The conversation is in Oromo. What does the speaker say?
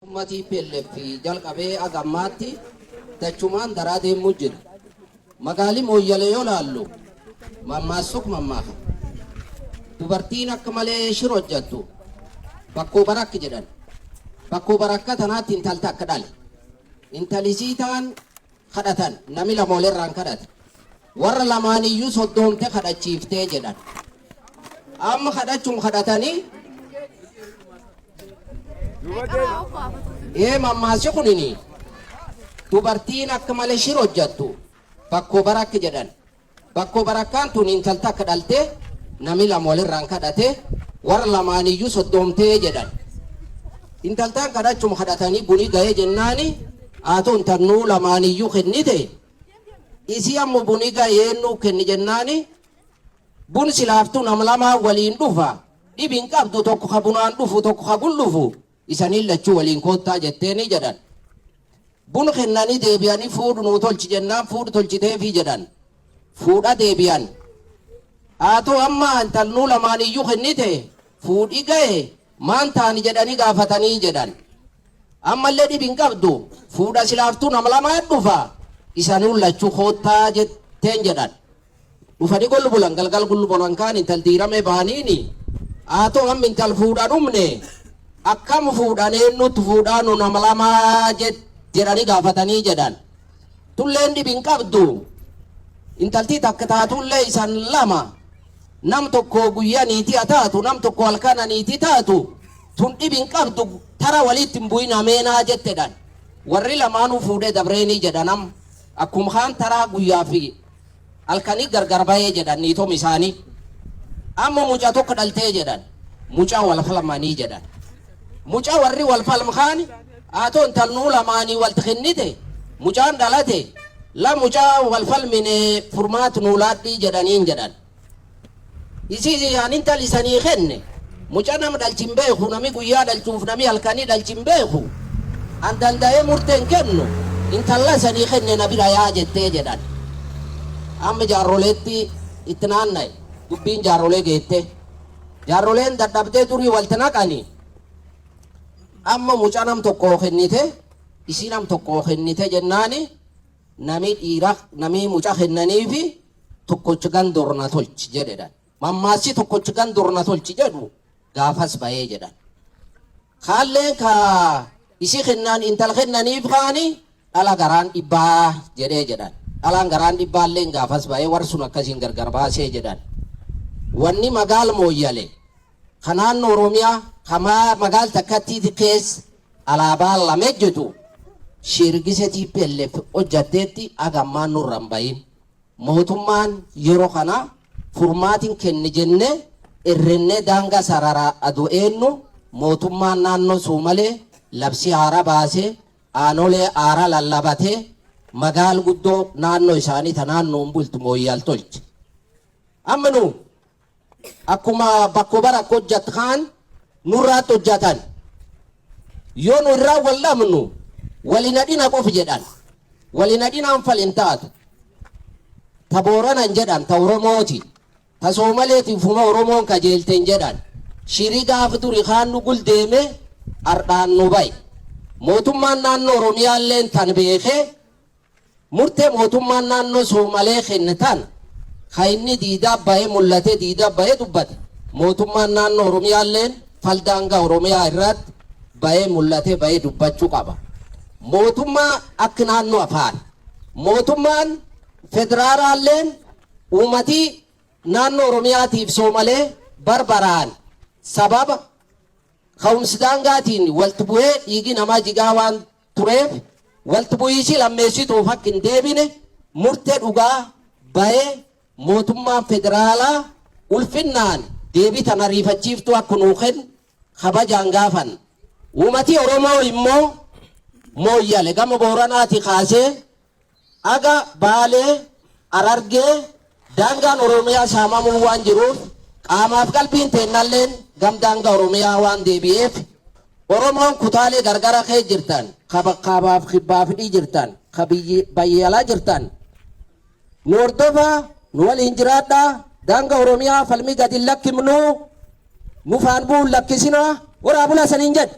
Mootummaa TPLF jalqabee haga ammaatti dachumaan daraa deemuu jira. Magaalii Mooyyalee yoo laallu mammaassuuk mammaaka. Dubartiin akka malee shira hojjettu bakkoo barakki jedhan. Bakkoo barakka tanaatti intalta akka dhale. Intalisii taan kadhatan nami lama walirraan kadhate. Warra lamaaniyyuu soddoomte kadhachiiftee jedhan. Amma kadhachuun kadhatanii ee mammaasi kunini dubartiin akka malee shira hojjettu bakkoo barakki jedhan. Bakkoo barakkaan tun intalta akka dhalte nami lama walirraan kadhate warra lamaaniyyuu soddoomtee jedhan. Intaltaan kadhachuma kadhatanii bunii ga'ee jennaani haatoo intannuu lamaaniyyuu kennite isii ammoo bunii ga'ee eenyuu kenni jennaani bun silaaftuu nama lamaa waliin dhufa dhibin qabdu tokko ka bunaan dhufu tokko ka gul dhufu isaniin lachuu waliin koottaa jetteeni jedhan. Bun kennanii deebi'anii fuudhu nuu tolchi jennaan fuudhu tolchiteefii jedhan. Fuudha deebi'an. Haatoo amma intalnuu lamaan iyyuu kennite fuudhi ga'e maan taani jedhanii gaafatanii jedhan. Ammallee dhibin qabdu fuudha silaaftuu nama lamaa dhufa isanuun lachuu koottaa jetteen jedhan. Dhufanii gollu bulan galgal gullu bulan kaan intal diiramee bahaniini haatoo amma intal fuudha dhumne akkam fuudhan eenyutti fuudhaa nu nama lamaa jedhanii gaafatanii jedhan. Tulleen dhibin qabdu intaltii takka taatullee isan lama nam tokko guyyaa niitii haa taatu nam tokko halkana niitii taatu tun dhibin qabdu tara walitti hin bu'in ameenaa jettedhan. Warri lamaanuu fuudhee dabreenii jedhanam akkuma kaan taraa guyyaa fi halkanii gargar bahee jedhan niitom isaanii. Amma mucaa tokko dhaltee jedhan mucaa wal falmanii jedhan. Mucaa warri wal falmkaan haatoo intalnuu lamaanii walti kennite mucaan dhalate la mucaa wal falmine furmaatu nuu laadhii jedhaniin jedhan. Isii yaan intal isanii kenne mucaa nama dhalchin beeku nami guyyaa dhalchuuf nami halkanii dhalchin beeku an danda'ee murteen kennu intalla isanii kenne na bira yaa jettee jedhan. Amma jaarroleetti itti naanna'e dubbiin jaarrolee geette. Jaarroleen dadhabdee durii walti naqanii amma mucaa nam tokkoo kennite isii nam tokkoo kennite jennaani nami dhiira nami mucaa kennaniifi tokkochi gandorna tolchi jedhedhan. Mammaassi tokkochi gandorna tolchi jedhu gaafas bahee jedhan. Kaalleen ka isii kennaan intal kennaniif kaani dhala garaan dhibbaa jedhee jedhan. Dhalaan garaan dhibbaalleen gaafas bahee warri sun akkasiin gargar baasee jedhan. Wanni magaal mooyyale ka naannoo Oromiyaa ka magaal takkatti keessa alaabaa lama ejjetu shirgise TPLF hojjatteetti haga ammaa nurra hin bahin. Mootummaan yeroo kana furmaatiin kenni jennee irrennee daangaa sararaa aduu eenyu mootummaan naannoo Suumalee labsii haaraa baasee aanolee haaraa lallabatee magaal guddoo naannoo isaanii ta naannoon bultu mooyyaal tolche. Amma nu akkuma bakko bara hojjat kaan nurraatti hojjatan. Yoo nu irraa wal dhabnu walin hadhina qof jedhan. Walin hadhinaan fal hin taatu. Ta Booranan jedhan ta Oromooti. Ta Soomaleetiin fuma Oromoon kajeelten jedhan. Shiri gaaf duri kaan nu guldeeme ardhaan nu baye. Mootummaan naannoo Oromiyaalleen tan beekee murtee mootummaan naannoo Soomalee kenne tan ka inni diidaa bahee mul'atee diidaa bahee dubbate mootummaan naannoo Oromiyaalleen faldaangaa Oromiyaa irratti bahee mul'atee bahee dubbachuu qaba. Mootummaa akka naannoo afaan mootummaan federaalaalleen uummatii naannoo Oromiyaatiif Soomalee barbaraan sababa ka'umsi daangaatiin walti bu'ee dhiigi namaa jigaa waan tureef walti bu'iisii lammeessituuf akka hin deebine murtee dhugaa bahee mootummaan federaalaa ulfinnaan deebii tan ariifachiiftuu akka nuu kennu kabajaan gaafan. Uummatii Oromoo immoo mooyyale gama Booranaati kaasee aga Baalee Harargee daangaan Oromiyaa saamamuu waan jiruuf qaamaaf qalbiin teennalleen gam daangaa Oromiyaa waan deebi'eef Oromoon kutaalee gargara kee jirtan kaabaaf kibbaa fidhii jirtan ka bayyalaa jirtan nu hordofaa nu waliin jiraadhaa daangaa Oromiyaa falmii gadi hin lakkifnu nu faan bu'uun lakkisinaa horaa bulaa saniin jedhe.